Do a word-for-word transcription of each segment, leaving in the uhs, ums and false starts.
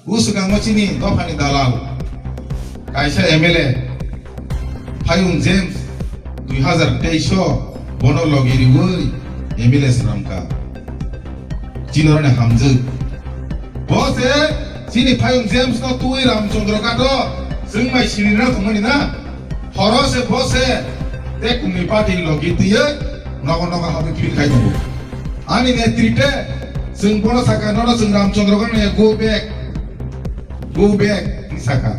Bwswkango chini dophani dalal kaisa M L A Phayung James dui hazar teis o bono logi riwi M L A sramkha. Chini oroni hamjwk. Bo se chini Phayung James no twi Ramchandra Ghat o chwng bai sinina thwngmani na. Horo se bo se te kungni party logi twiwi nogo nogo habwi phil khai tongo. Ani netrite chwng bono saka, nono chwng Ramchandra Ghat no go back, go back hinwi saka.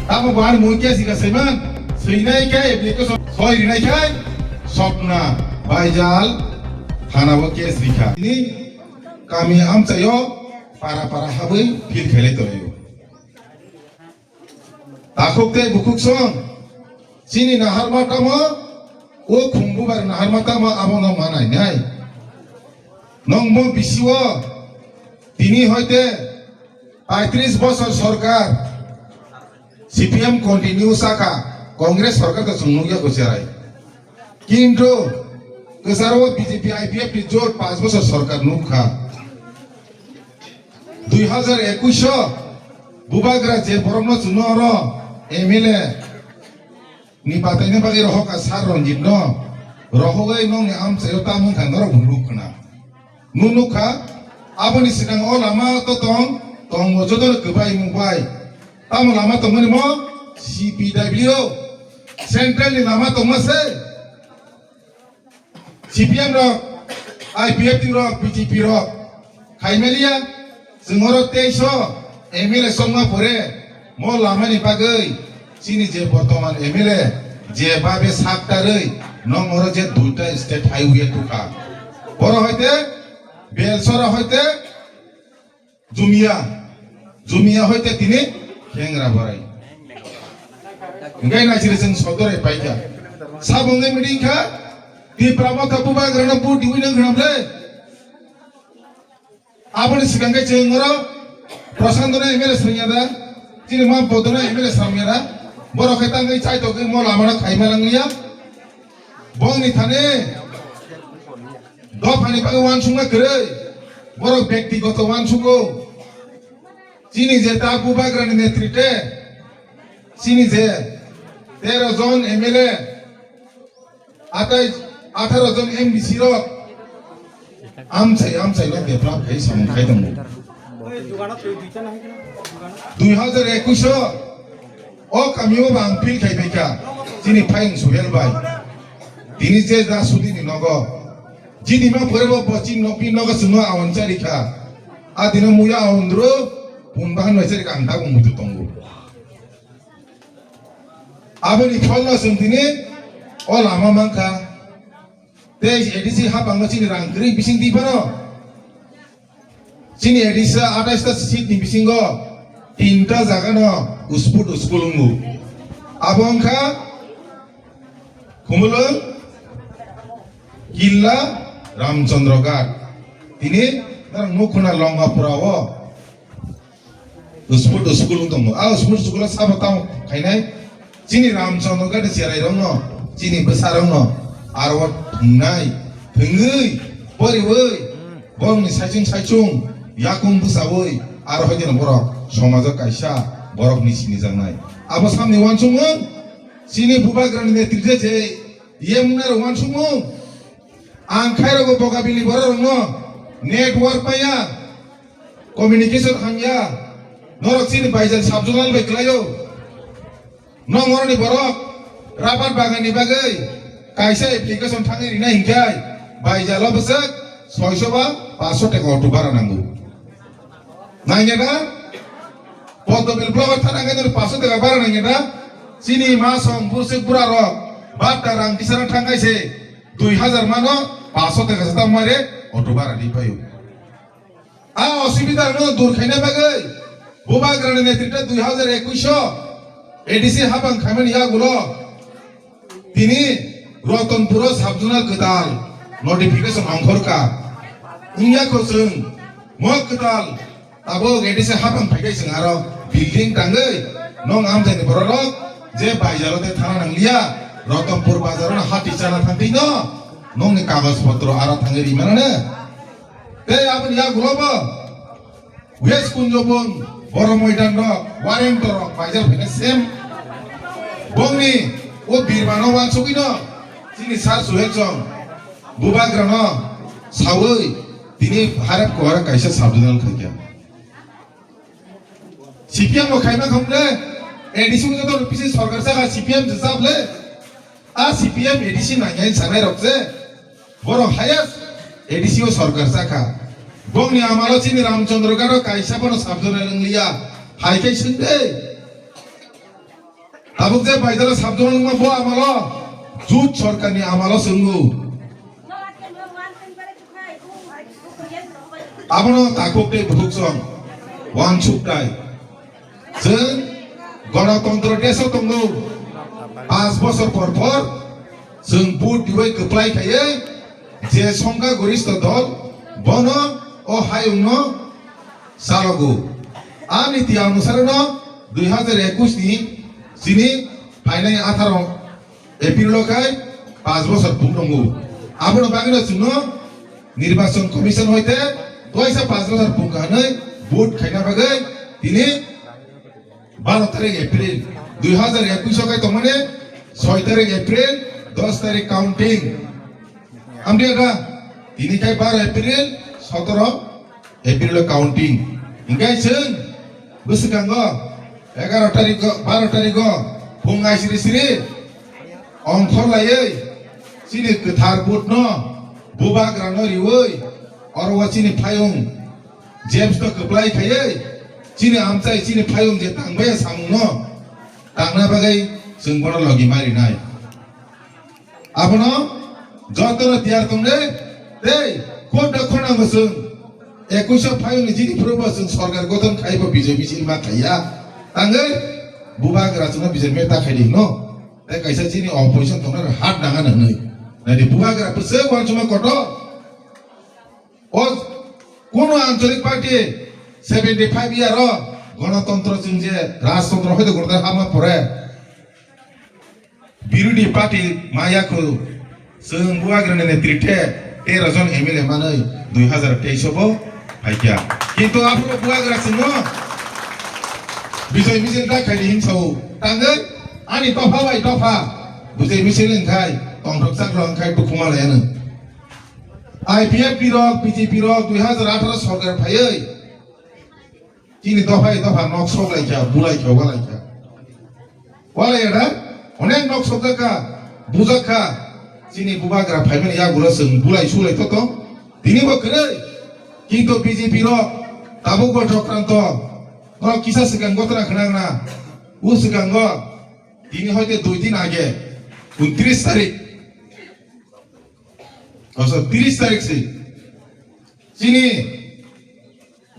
Tamo bo ani mui khe sika saiman, swinai khe application soi rinai khe Sopna Baijal thana o case rikha. Ni kami amchaio para para habwi phil khailai tonglaio. Takhuk tei bukhuk song chini naharma tamo, o khumbubar naharma tamo abono manai nai. Nongbo bisio tini hoite paitris bosor sorkar C P M continue saka, Congress sorkar to chwng nukya ko cherai. Kintu kwcharo B J P I P F T jot panch bosor sorkar nukha. Dui hazar ekush o bubagra je borokno chwngno oro M L A ni bataina bagwi rohokha Sir Ranjit no, rohogwi nongni amchaio tamung kha norok bo nuk khna. Nuk nukha, aboni swkang o lama to tong, tongmo jotono kwbai mungbai. Tamo lama tongmani mo C P W, central ni lama tongma se. C P M rok, I P F T rok, B J P rok khaimaliya, chwng oro teis o M L A songma pore mo lamani bagwi chini je bortoman M L A je babe saktarwi nong oro je duita state highway tukha. Boro hoite Belsora hoite Jumia, Jumia hoite tini Khengra Borai. Hingkai naisiri chwng sodore paikha. Sabo wngwi meeting kha, Tipra Motha bubagrano vote diwi nang khwnam le. Aboni swkang khe chwng oro Prashantono M L A swrwngya da, chini ma Bodono M L A swrwngya da. Borok khe tangwi chaitokgwi mo lamano khaima nangliya. Bongni thani dophani bagwi uansukma kwrwi, borok bektigoto uansugo. Chini je ta bubagrani netrite, chini je tero jon M L A, atai atharo jon M D C rok amchai amchai no develop khai samung khai tongo. Dui hazar ekush o o kami o bang feel khai phaikha chini Phayung Suhel bai. Tini je da sudini nogo. Jini ma pore bo boching nokni nogo chwngno awan chari kha. A dino muya awan dro pun bahan bai chari kha ang tabuk muitu tongo. Aboni pholno chwng tini o lama mankha. Tei A D C hapangno chini rang kwrwi bising di phano. Chini A D C atais ta seat ni bisingo tinta jaga no usput uskul wngo. Abo wngkha Khumulwng, Killa, Ramchandra Ghat. Tini norok nukhuna Longapura o usput uskul wng tongo. A usput uskul o sabo tamo khainai. Chini Ramchandra Ghat ni cherai rokno, chini bwsa rokno aro thwngnai, thwngwi, poriwi, borokni saichung saichung yakung bwchawi aro hoidino borok somajo kaisa borokni sinijaknai. Abo samni uansukmung, chini bubagrani netrite je yemnai rok uansukmung. Ang khairokgo Bogabini bororokno network maya, communication hamya, norok chini Baijal sub-zonal bai kwlaio. Nong oroni borok rabar baganni bagwi kaisa application thangwi rina hinkhai Baijalo bwswk soiso ba paso taka auto bara nango. Nangya da? Poddobil block thana khe nini paso taka bara nangya da? Chini ma song bursik bura rok batta rang kisana thangkai se dui hazar mano paso taka se tamo mare auto bara di payo. A osubida no dur khaina bagwi bubagrani netrite dui hazar ekush o A D C hapang khaimani yagulo tini Ratanpuro sub-zonal kwtal notification ongkhorkha. Wngya kho chwng mo kwtal tabuk A D C hapang phaikai chwng aro building tangwi nong amchaini bororok je Baijalo tei thana nangliya, Ratanpur bazaro no hati chana thangtwi no nongni kagoj potro aro thangwi ri manane. Tei aboni yagulo bo West Kunjabon Borok moidan rok, wareng torok, baijak phaina sem. Bongni o birmano wansugwi no, chini sar suhel chong, bubagra no, sawi, tini harap kuwara kaisa sabdinal khaikha. C P M bo khaima kham le, A D C bo joto pisi sorkar saka C P M je sab le. A C P M A D C nangnai sanai rok se. Borok highest A D C o sorkar saka. Bongni amalo chini Ramchandra Gado kaisa bono sabjona wngya. Hai khe swng de. Tabuk je baidala sabjona wngma bo amalo. Jut sorkarni amalo swngo. Abono takhuk tei bukhuk song. Wansuk tai. Chwng Ganatantro desh o tongo. Panch bosor por por chwng vote diwi kwplai khaiwi je songkha goristho dol bono o hayungno chalogo. A niti anusareno dui hazar ekush ni chini phainai atharo April o khai panch bosor pung tongo. Abono bagwino chwngno Nirbachon Commission hoite twaisa panch bosor pung kha hwnwi vote khaina bagwi tini baro tarik April dui hazar ekush o khai tongmani soi tarik April dos tarik counting. Amdia da tini khai baro April sotoro April o counting. Hinkhe chwng bwswkango egaroh tarikgo, baro tarikgo phung aisiri siri ongkhor laiwi chini kwthar vote no bubagra no riwi oro o chini phayung James no kwplai khaiwi chini amchai chini phayung je tangbaiya samung no tangna bagwi chwng bono logi ma rinai. Abono jotono tiyar tongnai tei khorda khornango chwng ekush o phayungni jini phuru bo chwng sorkar gothon khai bo bijai misil ma khaiya. Tangwi bubagra chwngno bijai misil ta khaidi hino. Tei kaisa chini opposition tongnai hat nang ano hwnwi. Naidi bubagra bwswk uansukma kotor. O kuno ancholik party seventy five year o gonotontro chwng je rajtontro hoito gonotontro hapma pore. Birodhi party maya khu chwng bubagrani netrite tero jon M L A manwi dui hazar teis o bo phaikha. Kintu aphuru bubagra chwngno bijai misil ta khaidi hinsao tangwi ani dopha bai dopha bijai misil wngkhai tongthok chaklo wngkhai dukhu malayanw. I P F T rok, B J P rok dui hazar atharo sorkar phaiwi chini dophai dopha nok sok lai kha, bulai kha, walai kha. Walai ya da? Onek nok sok jak kha, bujak kha. Chini bubagra phaimani yagulo chwng bulai sulai to tong. Tini bo kwrwi. Kintu B J P rok tabuk bo chokranto. Norok kisa swkang gotna khna khna. U swkango tini hoite dui din age, untris tarik. Oso tris tarik se. Chini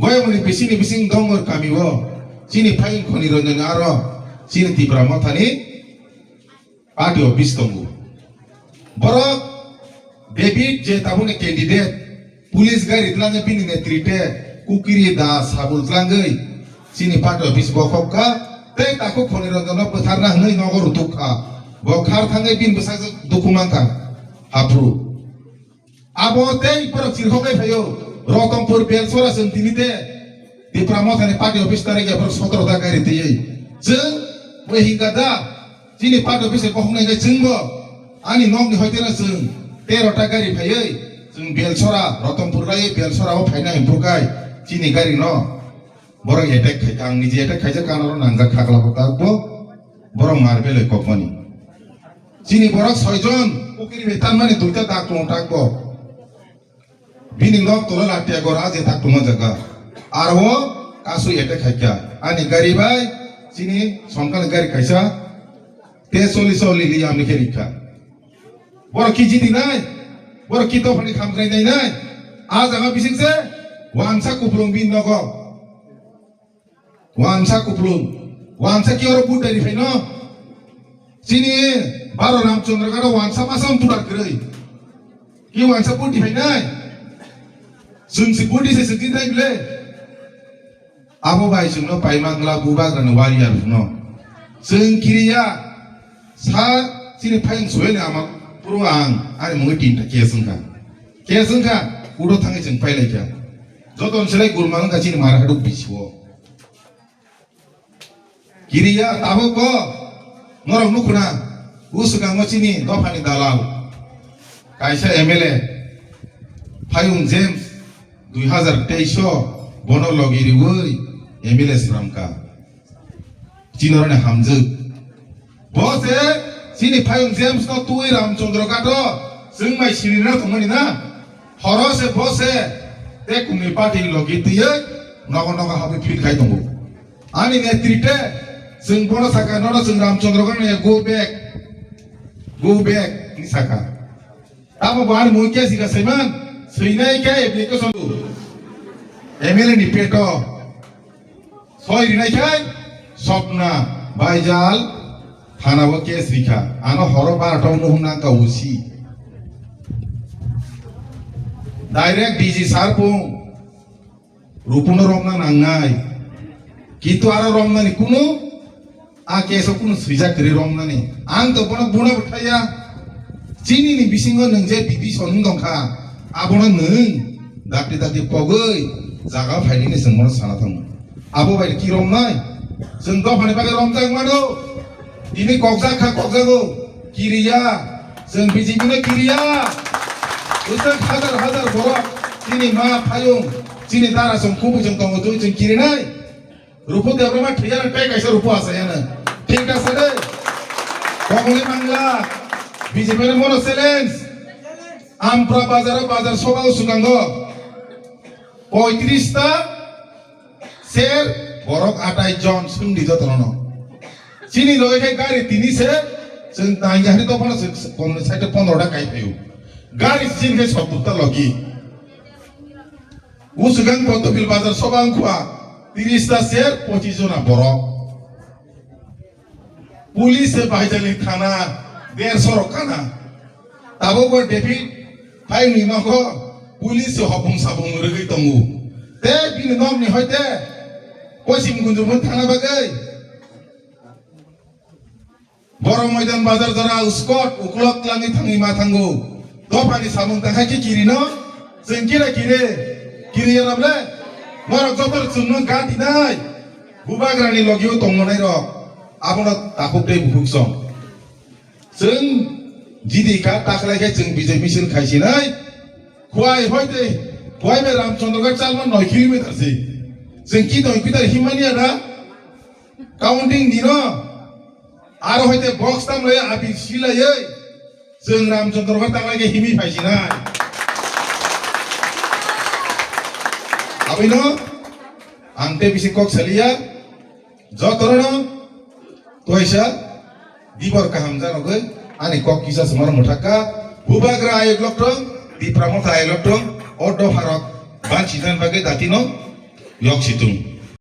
Goyamoni bisingni bising Dongor kami o chini phaiyung Khoni Ranjan aro chini Tipra Mothani party office tongo. Borok David je tabukni candidate, police gari tlangwi bini netrite kukiri da sabul tlangwi chini party office bokhok kha tei takhuk Khoni Ranjan no bwtharna hwnwi nogo rutuk kha. Bo khar thangwi bini bwsajwk dukhu man kha. Aphuru abo tei borok chirkhogwi phaio, Rotonpur Belsora chwng tini de Tipra Mothani party office tarik ya borok sotoro ta gari twiwi. Chwng bo hingka da, chini party office bokhoknai khe chwngbo ani nokni hoiteno chwng tero ta gari phaiwi chwng Belsora, Rotonpur bai Belsora o phaina himphrukai chini gari no. Borok attack khai, ang niji attack khaijak, kanaro nangjak khakla bo tak bo, borok mar belai kokmani. Chini borok soijon, pukiri bai tanmani duita dak tongo tak bo. Bini nok tola latia gora je tak tongo jaga. Aro kasui attack khaikha. Ani gari bai, chini somkal gari kaisa, te soli soli li amni khe rikha. Borok ki jiti nai, borok ki dophani khamkrai nai nai. A jaga bising se, wansa kuplung bin nogo. Wansa kuplung, wansa ki oro budari phaino. Chini baro Ramchandra Gado wansa masam budar kwrwi. Ki wansa budi phainai. Chwng si budi se swkdi thai bile. Abo bai chwngno paimangla bubagrani warrior phano. Chwng kiriya sa chini phayung suwele ama puro ang ani mungwi tinta case wngkha. Case wngkha, kudo thangwi chwng pailaikha. Joton selai gurma wngkha chini mara haduk bisio. Kiriya tabuk bo norok nukhuna, o swkango chini dophani dalal kaisa M L A Phayung James dui hazar teis o bono logi riwi M L A sramkha. Chinorani hamjwk. Bo se chini Phayung James no twi Ramchandra Ghat o chwng mai sirina tongmani na. Horo se bo se te kungni party logi twiwi nogo nogo habwi phil khai tongo. Ani netrite chwng bono saka, nono chwng Ramchandra Ghat no go back, go back ni saka. Tamo bo ani mui khe sika saiman, swinai khe application M L A ni peto. Soi rinai khe Swapna Baijal thana bo case rikha. Ano horo barata no hwnna ka usi. Direct D G sir pung. Rupuno romna nangnai. Kintu aro romnani kunu, a case o kunu swijak kwrwi romnani. Ang to bono buna bwthaya. Chini ni bisingo nwng je division wng tongkha, abono nwng dakti dakti pogwi jaga phainani chwng bono sana thango. Abo bai ki romnai? Chwng dophani bagwi romjak mano. Tini kokjak kha, kokjago. Kiriya. Chwng B J P no kiriya. Bwswk hajar hajar borok chini ma Phayung, chini dara chwng kubui chwng tongo twi chwng kirinai. Rupu Debbarma thwiya tei kaisa Rupu Asayano. Thik asa de. Kongli mangla. B J P no mono challenge. Ampra bazaro bazar sobha o swkango poitris ta ser borok atai jon swngdi jotono no. Chini loge khe gari tini se, chwng tangya hari dophano se komni side pondro ta kai phaio. Gari chini khe sottur ta logi. Uswkang Potopil bazar sobha wngkha tris ta ser pochis jona borok. Police se Baijali thana derso rok kana. Tabuk bo David Phayungni nogo police se hopung sapung rwgwi tongo. Te bini nokni hoite Poschim Gunjurmon thana bagwi. Borok Moidan bazar jora uskot uklok tlangwi thangwi ma thango. Dophani samung tangkha khe kirino, chwng kira kire, kiriya rable. Borok joto chwngno ga dinai. Bubagrani logio tongmanai rok. Abono takhuk tei bukhuk song. Chwng jidi kha taklai khe chwng bijai misil khaisinai. Khwai hoite, khwai bai Ramchandra Ghat chalma noi kilometer se. Chwng ki noi kilometer himani ada. Counting dino. Aro hoite box tamlai abi silai. Chwng Ramchandra Ghat taklai khe himi phaisinai. Abino ang te bisi kok saliya. Jotono twaisa dibor kaham janogwi ani kok kisa se moro mwthakka. Bubagra ayok loktong, Tipra Motha ayok loktong, o dopharok banchijan bagwi datino yok situng.